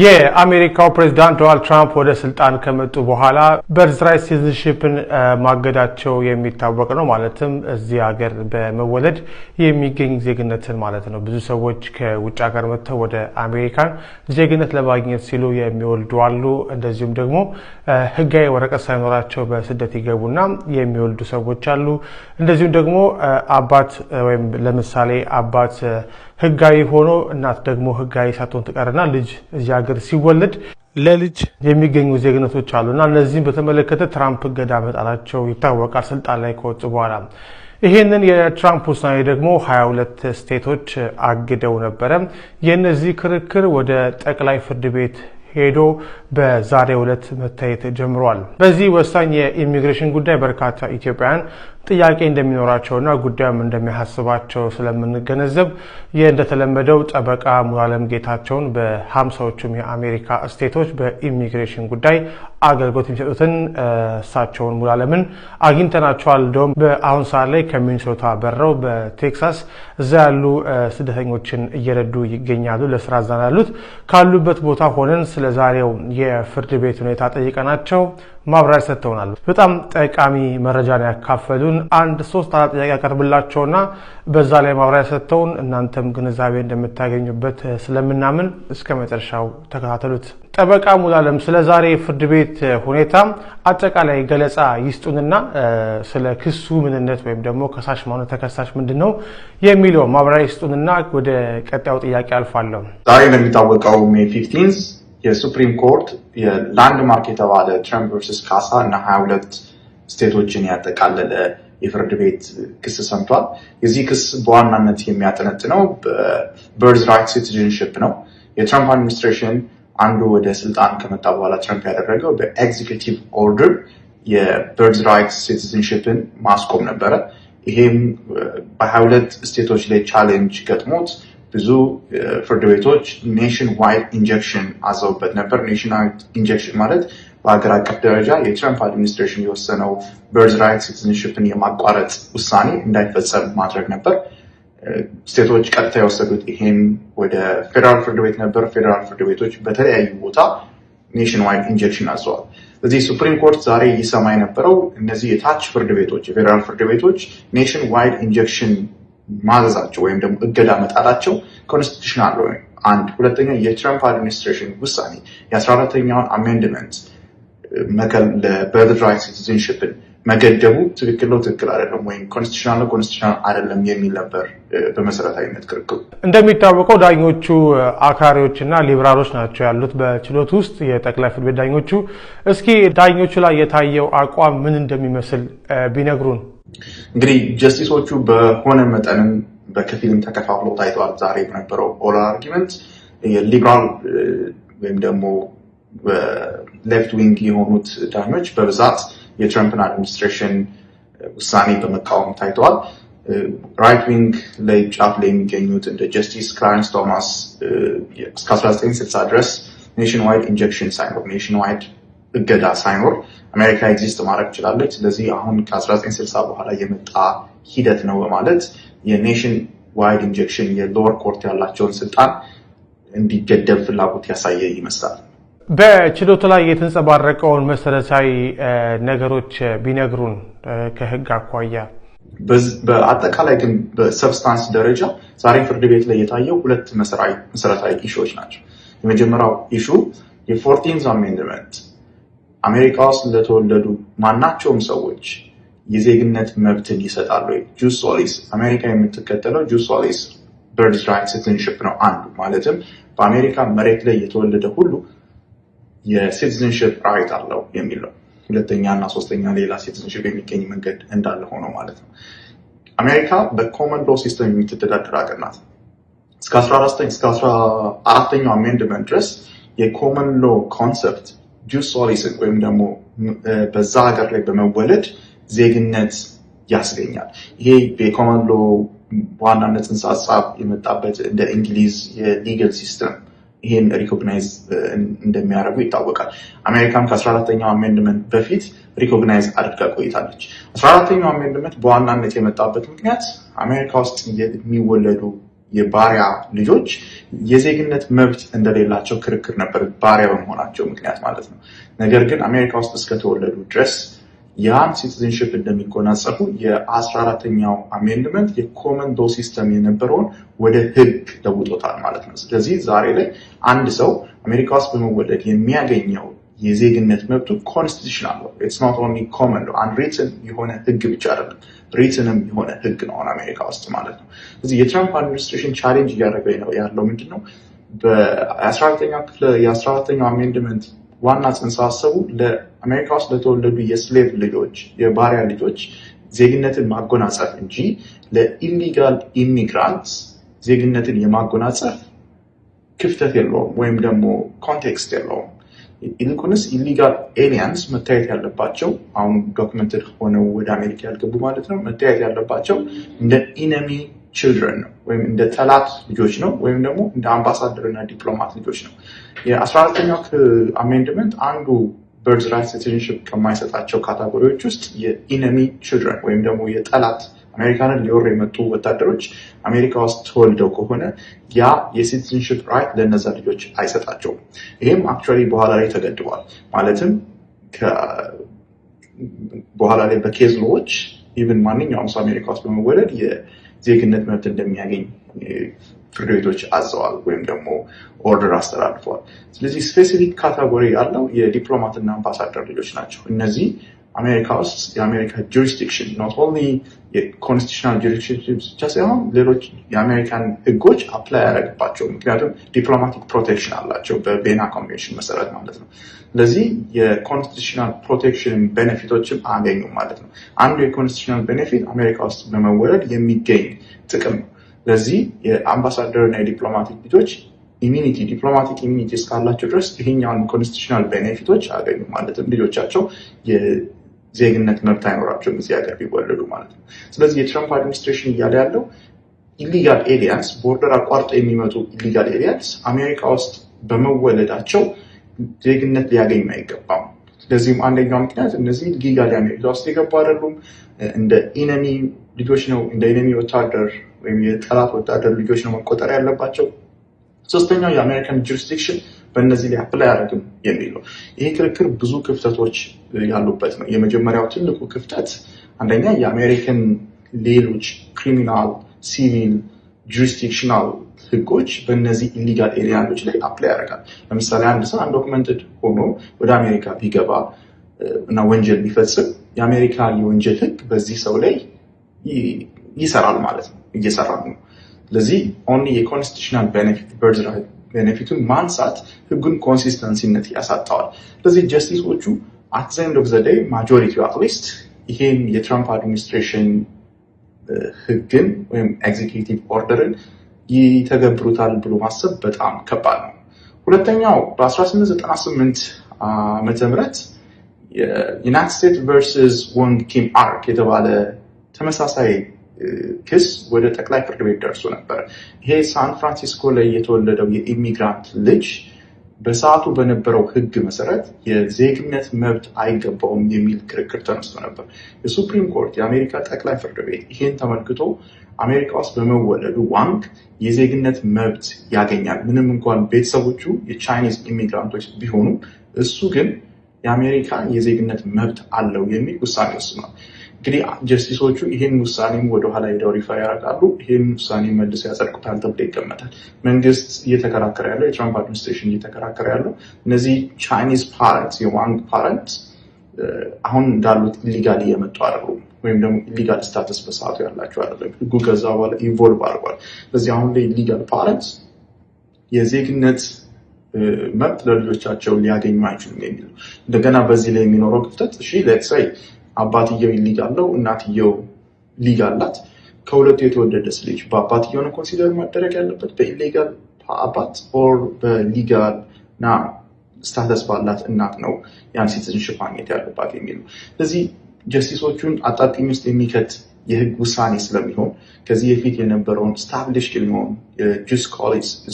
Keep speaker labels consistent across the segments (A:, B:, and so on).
A: የአሜሪካው ፕሬዝዳንት ዶናልድ ትራምፕ ወደ ስልጣን ከመጡ በኋላ birthright citizenship ን ማገዳቸው የሚታወቅ ነው። ማለትም እዚህ ሀገር በመወለድ የሚገኝ ዜግነትን ማለት ነው። ብዙ ሰዎች ከውጭ ሀገር መጥተው ወደ አሜሪካን ዜግነት ለማግኘት ሲሉ የሚወልዱ አሉ። እንደዚሁም ደግሞ ሕጋዊ ወረቀት ሳይኖራቸው በስደት ይገቡና የሚወልዱ ሰዎች አሉ። እንደዚሁም ደግሞ አባት ወይም ለምሳሌ አባት ህጋዊ ሆኖ እናት ደግሞ ህጋዊ ሳትሆን ትቀርና ልጅ እዚህ ሀገር ሲወለድ ለልጅ የሚገኙ ዜግነቶች አሉ እና እነዚህም በተመለከተ ትራምፕ እገዳ መጣላቸው ይታወቃል። ስልጣን ላይ ከወጡ በኋላ ይህንን የትራምፕ ውሳኔ ደግሞ 22 state ኦች አግደው ነበረ። የእነዚህ ክርክር ወደ ጠቅላይ ፍርድ ቤት ሄዶ በዛሬው ዕለት መታየት ጀምሯል። በዚህ ወሳኝ የኢሚግሬሽን ጉዳይ በርካታ ኢትዮጵያውያን ጥያቄ እንደሚኖራቸውና ጉዳዩም እንደሚያሳስባቸው ስለምንገነዘብ እንደተለመደው ጠበቃ ሙሉዓለም ጌታቸውን በ50ዎቹም የአሜሪካ state ኦች በኢሚግሬሽን ጉዳይ አገልግሎት የሚሰጡትን እሳቸውን ሙሉዓለምን አግኝተናቸዋል። እንደውም በአሁን ሰዓት ላይ ከሚኒሶታ በረው በቴክሳስ እዛ ያሉ ስደተኞችን እየረዱ ይገኛሉ። ለስራ እዛ ያሉት ካሉበት ቦታ ሆነን ስለ ዛሬው የፍርድ ቤት ሁኔታ ጠይቀናቸው ማብራሪያ ሰጥተውናል። በጣም ጠቃሚ መረጃን ያካፈሉን አንድ ሶስት አራት ጥያቄ ያቀርብላቸውና በዛ ላይ ማብራሪያ ሰጥተውን እናንተም ግንዛቤ እንደምታገኙበት ስለምናምን እስከ መጨረሻው ተከታተሉት። ጠበቃ ሙሉዓለም፣ ስለ ዛሬ ፍርድ ቤት ሁኔታ አጠቃላይ ገለጻ ይስጡንና ስለ ክሱ ምንነት ወይም ደግሞ ከሳሽ ማነው፣ ተከሳሽ ምንድን ነው የሚለው ማብራሪያ ይስጡንና ወደ ቀጣዩ ጥያቄ አልፋለሁ።
B: ዛሬ እንደሚታወቀው May 15 የ Supreme Court የ landmark የተባለ ትራምፕ versus ካሳ እና 22 state ኦችን ያጠቃለለ የፍርድ ቤት ክስ ሰምቷል። የዚህ ክስ በዋናነት የሚያጠነጥነው በ birthright citizenship ነው። የትራምፕ administration አንዱ ወደ ስልጣን ከመጣ በኋላ ትራምፕ ያደረገው በ executive order የ birthright citizenship ን ማስቆም ነበረ። ይሄም በ22 state ኦች ላይ challenge ገጥሞት ብዙ ፍርድ ቤቶች nationwide injunction አዘውበት ነበር። Nationwide injunction ማለት በሀገር አቀፍ ደረጃ የትራምፕ administration የወሰነው birthright citizenship ን የማቋረጥ ውሳኔ እንዳይፈጸም ማድረግ ነበር። State ኦች ቀጥታ የወሰዱት ይሄን ወደ ፌዴራል ፍርድ ቤት ነበር። ፌዴራል ፍርድ ቤቶች በተለያዩ ቦታ nationwide injunction አዘዋል። እዚህ Supreme Court ዛሬ ይሰማ የነበረው እነዚህ የታች ፍርድ ቤቶች፣ የፌዴራል ፍርድ ቤቶች nationwide injunction ማዘዛቸው ወይም ደግሞ እገዳ መጣላቸው constitutional ወይ አንድ፣ ሁለተኛ የትራምፕ administration ውሳኔ የ14ተኛውን amendment ለ birthright citizenship ን መገደቡ ትክክል ነው፣ ትክክል አይደለም፣ ወይም constitutional ነው፣ constitutional አይደለም የሚል ነበር በመሰረታዊነት ክርክሩ።
A: እንደሚታወቀው ዳኞቹ አክራሪዎች እና ሊበራሎች ናቸው ያሉት በችሎት ውስጥ የጠቅላይ ፍርድ ቤት ዳኞቹ። እስኪ ዳኞቹ ላይ የታየው አቋም ምን እንደሚመስል ቢነግሩን።
B: እንግዲህ justice ኦቹ በሆነ መጠንም በከፊልም ተከፋፍለው ታይተዋል። ዛሬ በነበረው oral argument የ liberal ወይም ደግሞ left wing የሆኑት ዳኞች በብዛት የትረምፕን administration ውሳኔ በመቃወም ታይተዋል። Right wing ላይ ጫፍ ላይ የሚገኙት እንደ Justice ክላረንስ ቶማስ እስከ 1960 ድረስ nationwide injunction ሳይኖር፣ nationwide እገዳ ሳይኖር አሜሪካ exist ማድረግ ችላለች። ስለዚህ አሁን ከ1960 በኋላ የመጣ ሂደት ነው በማለት የ nationwide injunction የ lower court ያላቸውን ስልጣን እንዲገደብ ፍላጎት ያሳየ ይመስላል።
A: በችሎቱ ላይ የተንጸባረቀውን መሰረታዊ ነገሮች ቢነግሩን ከህግ አኳያ።
B: በአጠቃላይ ግን በ substance ደረጃ ዛሬ ፍርድ ቤት ላይ የታየው ሁለት መሰረታዊ issue ዎች ናቸው። የመጀመሪያው issue የ 14th Amendment አሜሪካ ውስጥ ለተወለዱ ማናቸውም ሰዎች የዜግነት መብትን ይሰጣል ወይ? Jus soli፣ አሜሪካ የምትከተለው jus soli birthright citizenship ነው አንዱ። ማለትም በአሜሪካ መሬት ላይ የተወለደ ሁሉ የ citizenship right አለው የሚል ነው። ሁለተኛ እና ሶስተኛ ሌላ citizenship የሚገኝ መንገድ እንዳለ ሆኖ ማለት ነው። አሜሪካ በ common law system የምትተዳደር ሀገር ናት። እስከ 14ኛው amendment ድረስ የ common law concept jus soli ን ወይም ደግሞ በዛ ሀገር ላይ በመወለድ ዜግነት ያስገኛል። ይሄ የ common law በዋናነት ጽንሰ ሀሳብ የመጣበት እንደ እንግሊዝ የ legal system ይሄን recognize እንደሚያደርጉ ይታወቃል። አሜሪካም ከ14ተኛው amendment በፊት recognize አድርጋ ቆይታለች። 14ተኛው amendment በዋናነት የመጣበት ምክንያት አሜሪካ ውስጥ የሚወለዱ የባሪያ ልጆች የዜግነት መብት እንደሌላቸው ክርክር ነበር፣ ባሪያ በመሆናቸው ምክንያት ማለት ነው። ነገር ግን አሜሪካ ውስጥ እስከተወለዱ ድረስ ያን citizenship እንደሚጎናጸፉ የ14ኛው amendment የ common law system የነበረውን ወደ ህግ ለውጦታል ማለት ነው። ስለዚህ ዛሬ ላይ አንድ ሰው አሜሪካ ውስጥ በመወለድ የሚያገኘው የዜግነት መብቱ constitutional ነው። It's not only common law፣ unwritten የሆነ ህግ ብቻ አይደለም፣ written ም የሆነ ህግ ነው አሁን አሜሪካ ውስጥ ማለት ነው። ስለዚህ የትራምፕ administration challenge እያደረገ ነው ያለው ምንድን ነው? በ14ኛው ክፍለ የ14ኛው amendment ዋና ጽንሰ ሀሳቡ ለአሜሪካ ውስጥ ለተወለዱ የ slave ልጆች፣ የባሪያ ልጆች ዜግነትን ማጎናጸፍ እንጂ ለ illegal immigrant ዜግነትን የማጎናጸፍ ክፍተት የለውም ወይም ደግሞ context የለውም። ይልቁንስ illegal aliens መታየት ያለባቸው፣ አሁን documented ሆነው ወደ አሜሪካ ያልገቡ ማለት ነው፣ መታየት ያለባቸው እንደ enemy children ነው ወይም እንደ ጠላት ልጆች ነው ወይም ደግሞ እንደ አምባሳደር እና ዲፕሎማት ልጆች ነው። የ14ኛው amendment አንዱ birthright citizenship ከማይሰጣቸው category ዎች ውስጥ የ enemy children ወይም ደግሞ የጠላት፣ አሜሪካንን ሊወሩ የመጡ ወታደሮች አሜሪካ ውስጥ ተወልደው ከሆነ ያ የ citizenship right ለእነዛ ልጆች አይሰጣቸውም። ይህም actually በኋላ ላይ ተገድቧል። ማለትም በኋላ ላይ በ case law ዎች even ማንኛውም ሰው አሜሪካ ውስጥ በመወለድ የዜግነት መብት እንደሚያገኝ ፍርድ ቤቶች አዘዋል ወይም ደግሞ order አስተላልፈዋል። ስለዚህ specific category ያለው የዲፕሎማትና አምባሳደር ልጆች ናቸው። እነዚህ አሜሪካ ውስጥ የአሜሪካ jurisdiction፣ not only የ constitutional jurisdiction ብቻ ሳይሆን ሌሎች የአሜሪካን ህጎች apply አያደርግባቸውም። ምክንያቱም diplomatic protection አላቸው በ Vienna Convention መሰረት ማለት ነው። ስለዚህ የ constitutional protection benefit ኦችም አያገኙም ማለት ነው። አንዱ የ constitutional benefit አሜሪካ ውስጥ በመወለድ የሚገኝ ጥቅም ነው። ለዚህ የአምባሳደር እና የ diplomatic ልጆች immunity፣ diplomatic immunity እስካላቸው ድረስ ይሄኛውን constitutional benefit ኦች አያገኙም። ማለትም ልጆቻቸው የዜግነት መብት አይኖራቸውም እዚህ ሀገር ቢወለዱ ማለት ነው። ስለዚህ የትራምፕ administration እያለ ያለው illegal aliens፣ border አቋርጠው የሚመጡ illegal aliens አሜሪካ ውስጥ በመወለዳቸው ዜግነት ሊያገኙ አይገባም። ለዚህም አንደኛው ምክንያት እነዚህ legally አሜሪካ ውስጥ የገቡ አይደሉም፣ እንደ enemy ልጆች ነው፣ እንደ enemy ወታደር ወይም የጠላት ወታደር ልጆች ነው መቆጠር ያለባቸው። ሶስተኛው የአሜሪካን jurisdiction በእነዚህ ላይ apply አያደርግም የሚል ነው። ይሄ ክርክር ብዙ ክፍተቶች ያሉበት ነው። የመጀመሪያው ትልቁ ክፍተት አንደኛ የአሜሪካን ሌሎች criminal፣ civil፣ jurisdictional ህጎች በእነዚህ illegal alien ኦች ላይ apply ያደርጋል። ለምሳሌ አንድ ሰው undocumented ሆኖ ወደ አሜሪካ ቢገባ እና ወንጀል ቢፈጽም የአሜሪካ የወንጀል ህግ በዚህ ሰው ላይ ይሰራል ማለት ነው፣ እየሰራ ነው። ስለዚህ only የ constitutional benefit፣ birthright benefit ኡን ማንሳት ህጉን consistency ነት ያሳጣዋል። ስለዚህ justice ኦቹ at the end of the day majority ው at least ይሄን የትራምፕ administration ህግን ወይም executive order ን ይተገብሩታል ብሎ ማሰብ በጣም ከባድ ነው። ሁለተኛው በ1898 ዓመተ ምህረት United States versus Wong Kim Ark የተባለ ተመሳሳይ ክስ ወደ ጠቅላይ ፍርድ ቤት ደርሶ ነበር። ይሄ ሳን ፍራንሲስኮ ላይ የተወለደው የ immigrant ልጅ በሰዓቱ በነበረው ህግ መሰረት የዜግነት መብት አይገባውም የሚል ክርክር ተነስቶ ነበር። የ Supreme Court፣ የአሜሪካ ጠቅላይ ፍርድ ቤት ይሄን ተመልክቶ አሜሪካ ውስጥ በመወለዱ ዋንግ የዜግነት መብት ያገኛል፣ ምንም እንኳን ቤተሰቦቹ የ Chinese immigrant ኦች ቢሆኑም እሱ ግን የአሜሪካ የዜግነት መብት አለው የሚል ውሳኔ ወስኗል። እንግዲህ justice ኦቹ ይህን ውሳኔም ወደኋላ ሄደው refer ያደርጋሉ። ይህን ውሳኔ መልሰው ያጸድቁታል ተብሎ ይገመታል። መንግስት እየተከራከረ ያለው፣ የትራምፕ administration እየተከራከረ ያለው እነዚህ Chinese parent፣ የዋንግ parent አሁን እንዳሉት illegal እየመጡ አይደሉም፣ ወይም ደግሞ illegal status በሰዓቱ ያላቸው አይደለም። ህጉ ከዛ በኋላ evolve አድርጓል። ስለዚህ አሁን ላይ illegal parent የዜግነት መብት ለልጆቻቸው ሊያገኙ አይችሉም የሚል ነው። እንደገና በዚህ ላይ የሚኖረው ክፍተት፣ እሺ let's say አባትየው illegal ነው፣ እናትየው legal ናት። ከሁለቱ የተወለደስ ልጅ በአባትየው ነው consider መደረግ ያለበት፣ በ illegal አባት or በ legal ና status ባላት እናት ነው ያን citizenship ማግኘት ያለባት የሚል ነው። ስለዚህ justice ኦቹን አጣብቂኝ ውስጥ የሚከት የህግ ውሳኔ ስለሚሆን ከዚህ በፊት የነበረውን established የሚሆን የ jus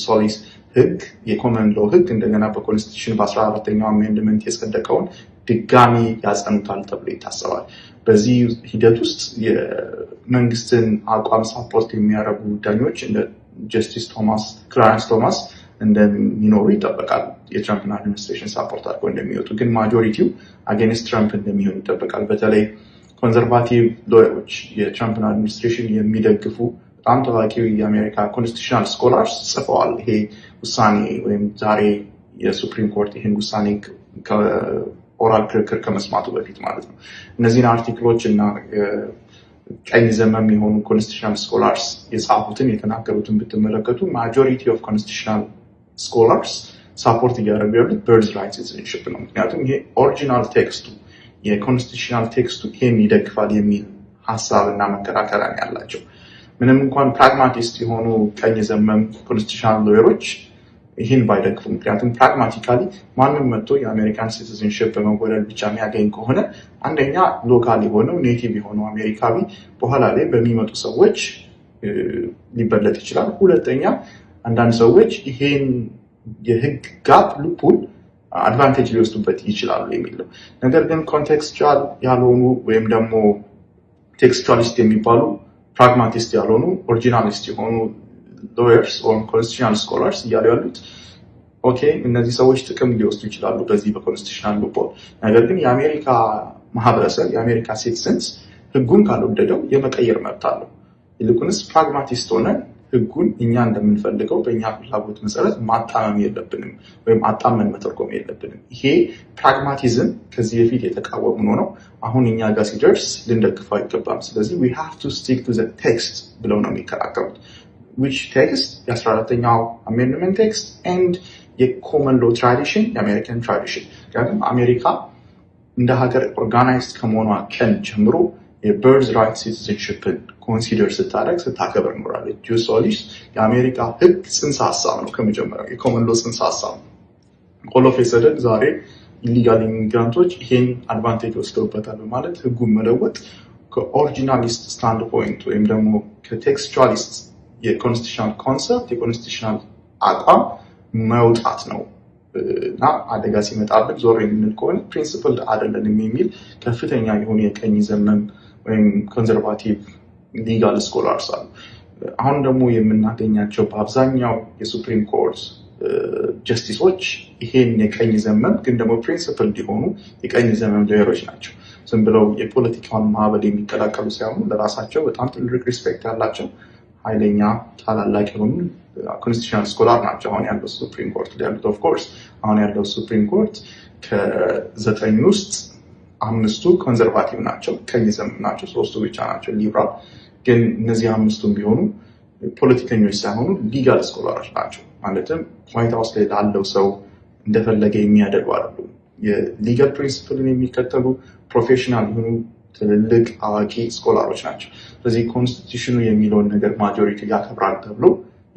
B: solis ህግ፣ የ common law ህግ፣ እንደገና በ constitution በ14ኛው amendment የጸደቀውን ድጋሚ ያጸኑታል ተብሎ ይታሰባል። በዚህ ሂደት ውስጥ የመንግስትን አቋም support የሚያደርጉ ዳኞች እንደ Justice ቶማስ፣ ክላረንስ ቶማስ እንደሚኖሩ ይጠበቃል። የትራምፕን administration support አድርገው እንደሚወጡ፣ ግን majority ው against ትራምፕ እንደሚሆን ይጠበቃል። በተለይ conservative lawyer ኦች፣ የትራምፕን administration የሚደግፉ በጣም ታዋቂ የአሜሪካ constitutional scholars ጽፈዋል። ይሄ ውሳኔ ወይም ዛሬ የ Supreme Court ይህን ውሳኔ oral ክርክር ከመስማቱ በፊት ማለት ነው። እነዚህን article ኦች እና ቀኝ ዘመም የሆኑ constitutional scholars የጻፉትን፣ የተናገሩትን ብትመለከቱ majority of constitutional scholars support እያደረጉ ያሉት birthright citizenship ነው። ምክንያቱም ይሄ original text ኡ፣ የ constitutional text ኡ ይሄን ይደግፋል የሚል ሀሳብ እና መከራከሪያ ነው ያላቸው። ምንም እንኳን pragmatist የሆኑ ቀኝ ዘመም constitutional lawyer ኦች ይህን ባይደግፉ፣ ምክንያቱም pragmatically ማንም መጥቶ የአሜሪካን citizenship በመወለድ ብቻ የሚያገኝ ከሆነ አንደኛ local የሆነው፣ native የሆነው አሜሪካዊ በኋላ ላይ በሚመጡ ሰዎች ሊበለጥ ይችላል። ሁለተኛ አንዳንድ ሰዎች ይሄን የህግ gap፣ loophole advantage ሊወስዱበት ይችላሉ የሚል ነው። ነገር ግን contextual ያልሆኑ ወይም ደግሞ textualist የሚባሉ፣ pragmatist ያልሆኑ፣ originalist የሆኑ lawyers or constitutional scholars እያሉ ያሉት okay፣ እነዚህ ሰዎች ጥቅም ሊወስዱ ይችላሉ በዚህ በ constitutional loophole፣ ነገር ግን የአሜሪካ ማህበረሰብ፣ የአሜሪካ citizens ህጉን ካልወደደው የመቀየር መብት አለው። ይልቁንስ pragmatist ሆነን ህጉን እኛ እንደምንፈልገው በእኛ ፍላጎት መሰረት ማጣመም የለብንም ወይም አጣመን መተርጎም የለብንም። ይሄ pragmatism ከዚህ በፊት የተቃወምነው ነው። አሁን እኛ ጋር ሲደርስ ልንደግፈው አይገባም። ስለዚህ we have to stick to the text ብለው ነው የሚከራከሩት። Which text? የ14ኛው amendment text and የ common law tradition፣ የአሜሪካን tradition። ምክንያቱም አሜሪካ እንደ ሀገር organized ከመሆኗ ቀን ጀምሮ የ birthright citizenship ን consider ስታደርግ፣ ስታከብር ኖራለች። Jus soli የአሜሪካ ህግ ጽንሰ ሀሳብ ነው። ከመጀመሪያው የ common law ጽንሰ ሀሳብ ነው። All of a sudden ዛሬ illegal immigrant ኦች ይሄን advantage ወስደውበታል በማለት ህጉን መለወጥ ከ originalist standpoint ወይም ደግሞ ከ textualist የ constitutional concept፣ የ constitutional አቋም መውጣት ነው እና አደጋ ሲመጣብን ዞር የምንል ከሆነ principled አይደለንም የሚል ከፍተኛ የሆኑ የቀኝ ዘመም ወይም conservative legal scholars አሉ። አሁን ደግሞ የምናገኛቸው በአብዛኛው የ Supreme Court justice ኦች ይሄን የቀኝ ዘመም ግን ደግሞ principled የሆኑ የቀኝ ዘመም lawyer ኦች ናቸው። ዝም ብለው የፖለቲካውን ማዕበል የሚቀላቀሉ ሳይሆኑ ለራሳቸው በጣም ትልቅ respect ያላቸው ኃይለኛ ታላላቅ የሆኑ constitutional scholar ናቸው አሁን ያለው Supreme Court ያሉት። Of course አሁን ያለው Supreme Court ከዘጠኝ ውስጥ አምስቱ conservative ናቸው፣ ቀኝ ዘመም ናቸው። ሶስቱ ብቻ ናቸው ሊብራል። ግን እነዚህ አምስቱም ቢሆኑ ፖለቲከኞች ሳይሆኑ legal scholar ኦች ናቸው። ማለትም White House ላይ ላለው ሰው እንደፈለገ የሚያደርጉ አይደሉም። የ legal principle ን የሚከተሉ professional የሆኑ ትልልቅ አዋቂ scholar ኦች ናቸው። ስለዚህ constitution ኑ የሚለውን ነገር majority ያከብራል ተብሎ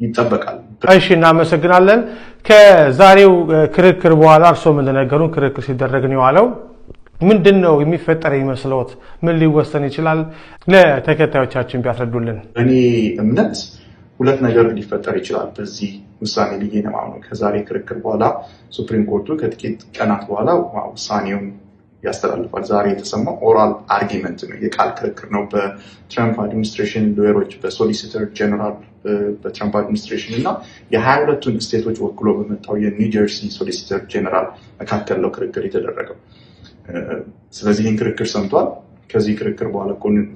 B: ይጠበቃል።
A: እሺ፣ እናመሰግናለን። ከዛሬው ክርክር በኋላ እርስዎም እንደነገሩን ክርክር ሲደረግ ነው የዋለው። ምንድን ነው የሚፈጠር ይመስለዎት? ምን ሊወሰን ይችላል? ለተከታዮቻችን ቢያስረዱልን።
B: በእኔ እምነት ሁለት ነገር ሊፈጠር ይችላል በዚህ ውሳኔ ብዬ ነው የማምነው። ከዛሬ ክርክር በኋላ Supreme Court ኡ ከጥቂት ቀናት በኋላ ውሳኔውን ያስተላልፋል። ዛሬ የተሰማው oral argument ነው፣ የቃል ክርክር ነው። በትራምፕ administration lawyer ኦች፣ በ solicitor general በትራምፕ administration እና የ22ቱን state ኦች ወክሎ በመጣው የኒውጀርሲ solicitor general መካከል ነው ክርክር የተደረገው። ስለዚህ ይህን ክርክር ሰምቷል። ከዚህ ክርክር በኋላ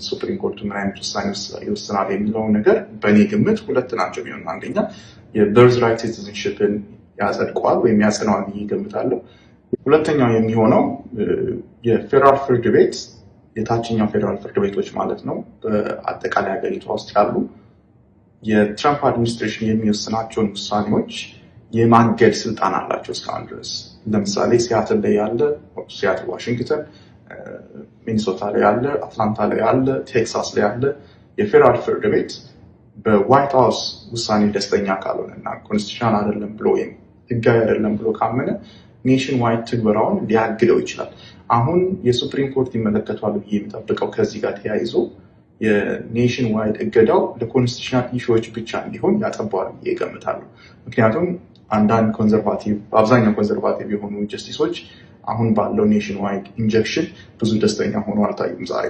B: Supreme Court ኡ ምን አይነት ውሳኔ ይወስናል የሚለው ነገር በእኔ ግምት ሁለት ናቸው የሚሆኑ። አንደኛ የ birthright citizenship ን ያጸድቀዋል ወይም ያጽነዋል ብዬ እገምታለሁ። ሁለተኛው የሚሆነው የፌዴራል ፍርድ ቤት፣ የታችኛው ፌዴራል ፍርድ ቤቶች ማለት ነው፣ በአጠቃላይ ሀገሪቷ ውስጥ ያሉ የትራምፕ administration የሚወስናቸውን ውሳኔዎች የማገድ ስልጣን አላቸው እስካሁን ድረስ። ለምሳሌ ሲያትል ላይ ያለ፣ ሲያትል ዋሽንግተን፣ ሚኒሶታ ላይ ያለ፣ አትላንታ ላይ ያለ፣ ቴክሳስ ላይ ያለ የፌዴራል ፍርድ ቤት በ White House ውሳኔ ደስተኛ ካልሆነ እና constitutional አይደለም ብሎ ወይም ህጋዊ አይደለም ብሎ ካመነ nationwide ትግበራውን ሊያግደው ይችላል። አሁን የ Supreme Court ይመለከተዋል ብዬ የምጠብቀው ከዚህ ጋር ተያይዞ የ nationwide እገዳው ለ constitutional issue ዎች ብቻ እንዲሆን ያጠበዋል ብዬ እገምታለሁ። ምክንያቱም አንዳንድ conservative፣ በአብዛኛው conservative የሆኑ justice ኦች አሁን ባለው nationwide injunction ብዙ ደስተኛ ሆኖ አልታዩም ዛሬ።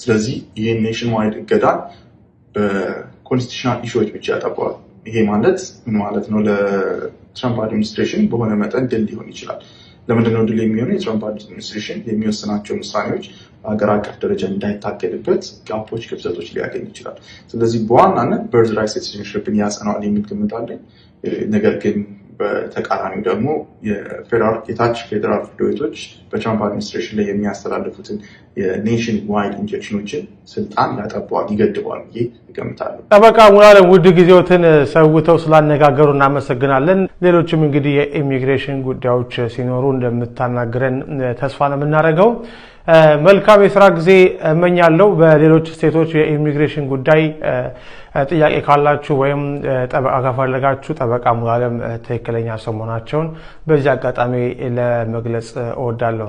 B: ስለዚህ ይህን nationwide እገዳ በ Constitutional issue ዎች ብቻ ያጠበዋል። ይሄ ማለት ምን ማለት ነው? ለትራምፕ administration በሆነ መጠን ድል ሊሆን ይችላል። ለምንድነው ድል የሚሆነው? የትራምፕ administration የሚወስናቸውን ውሳኔዎች በሀገር አቀፍ ደረጃ እንዳይታገድበት gap ኦች፣ ክፍተቶች ሊያገኝ ይችላል። ስለዚህ በዋናነት birthright citizenship ን ያጸናዋል የሚል ግምት አለኝ። ነገር ግን በተቃራኒው ደግሞ የታች ፌዴራል ፍርድ ቤቶች በትራምፕ administration ላይ የሚያስተላልፉትን የ nationwide injunction ኦችን ስልጣን ያጠበዋል፣ ይገድበዋል ብዬ እገምታለሁ።
A: ጠበቃ ሙሉዓለም፣ ውድ ጊዜዎትን ሰውተው ስላነጋገሩ እናመሰግናለን። ሌሎችም እንግዲህ የኢሚግሬሽን ጉዳዮች ሲኖሩ እንደምታናግረን ተስፋ ነው የምናደርገው። መልካም የስራ ጊዜ እመኛለሁ። በሌሎች state ኦች የኢሚግሬሽን ጉዳይ ጥያቄ ካላችሁ ወይም ጠበቃ ከፈለጋችሁ ጠበቃ ሙሉዓለም ትክክለኛ ሰው መሆናቸውን በዚህ አጋጣሚ ለመግለጽ እወዳለሁ።